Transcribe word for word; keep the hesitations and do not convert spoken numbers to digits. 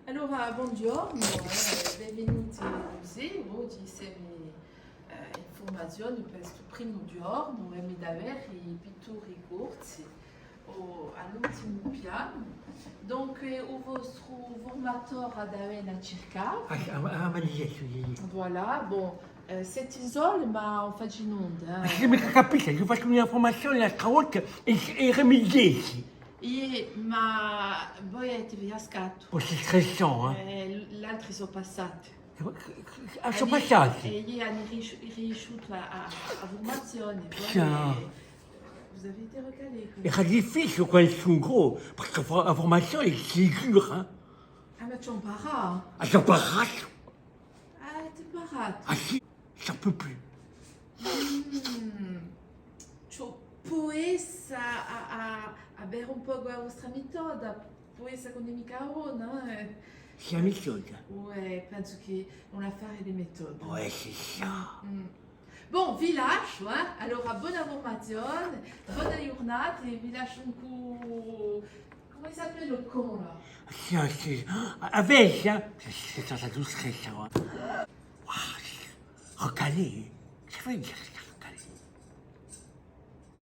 Allora, bonghjornu, eh, benvenuti à u museu. Oghje semu, eh, in furmazione per stu primu ghjornu, emu da vede i pitturi corsi, o, à l'ultimu pianu. Donc, eh, u vostru furmatore hà da vene à circà. Ah, ah, ah, ma dice, sì, sì. Voilà, bon, eh, site soli, ma ùn face nunda, eh. Ma sì, ma capisci, eiu facciu una furmazione l'altra volta è, è eramu in dece. Iè, ma voi avete fiascatu. Poi c'est stressant, hein. Eh, l'altri sò passati. Ah, sò passati? È iè, anu riesci-, riesciutu à, à, à furmazione, poi, eh, vous avez été recalé, quoi. Era difficiule quand ils sont gros, perchè a fo-, a furmazione, c'est dur, hein. Ah, ma ci hè un parà. Ah, ci hè un parà. Ah, t'es parà. Ah, si, ça peut plus. Mm. Ciò, pò essa à, à, à vede un pocu a vostra metoda, pò essa ch'ùn hè micca bona, eh. Sì, a metoda. Ouais, pensu chì hè un affare di metoda. Ouais, c'est ça. Mm. Bon, vi lasciu, eh. Allora, bona furmazione, bona ghjurnata è vi lasciu cù, cumu s'appella u canu? Sì, sì. A, a vechja? Sì, sì, sì, sì, sì, sì, sì. Wow, recalé. Chì vole dì?